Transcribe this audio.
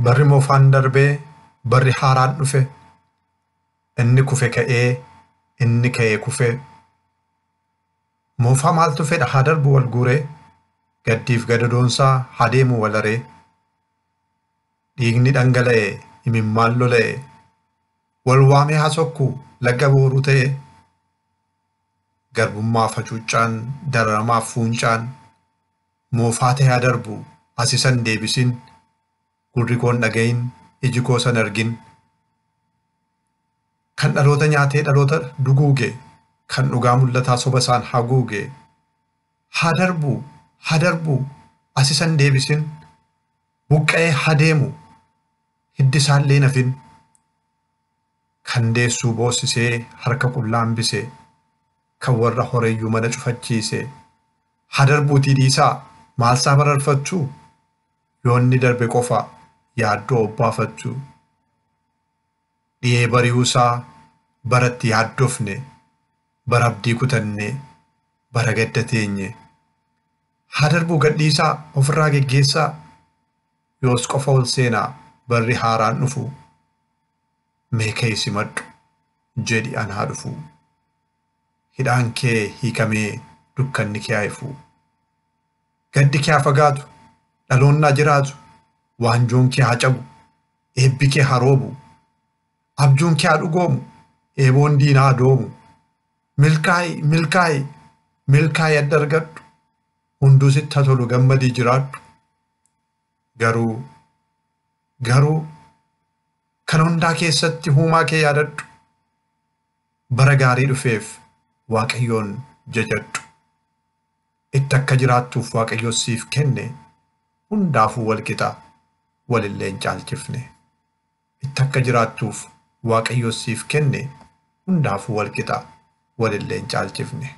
Barri moofaan darbee barri haaraan dhufe. Inni kufe ka'ee inni ka'ee kufe. Moofaa maaltu fedha haa darbu wal guuree gaddiif gadadoonsaa haa deemu wal aree. Dhiigni dhangala'e imimmaan lola'e wal waamee haa sokku laga booruu ta'e. Garbummaaf hacuuccaan dararamaaf fuuncaan moofaa ta'e haa darbu as isan deebisin gurri koon dhagayin iji koo san argin. Kan dhaloota nyaatee dhaloota duguuge kan dhugaa mul'ataa soba isaan haguuge haa darbu haa darbu as isan deebisin buqqa'ee haa deemu hiddi isaallee nafin. Kan deessuu boossisee harka qullaa hambise kan warra horeeyyuu mana cufachiise haa darbuutii dhiisaa maalsaa mararfachuu yoo inni darbe qofa yaaddoo obbaafachuu. Dhiyee bari'uusaa baratti yaaddofne bara abdii kutanne bara gadda teenye. Haa darbuu gadhiisaa ofirraa geggeessaa yoos qofa ol seenaa barri haaraan dhufu. Mee ka'ii simadhu jedhi an haa dhufu. Hidhaan kee hiikamee dukkanni kee haa ifu. Gaddi kee haa fagaatu dhaloonni haa jiraatu waanjoon kee haa cabu eebbi kee haa roobu. Abjuun kee haa dhugoomu eeboon diinaa haa doomu. Milkaa'i milkaa'i milkaa'i adda argadhu hunduu sitti haa tolu gammadii jiraadhu. Garuu garuu kan hundaa keessatti huumaa kee yaadadhu. Bara gaarii dhufeef Waaqayyoon jajadhu. Itti akka jiraattuuf Waaqayyo siif kenne hundaafuu wal qixa walillee hin caalchifne. Itti akka jiraattuuf Waaqayyo siif kenne hundaafuu wal qixa walillee hin caalchifne.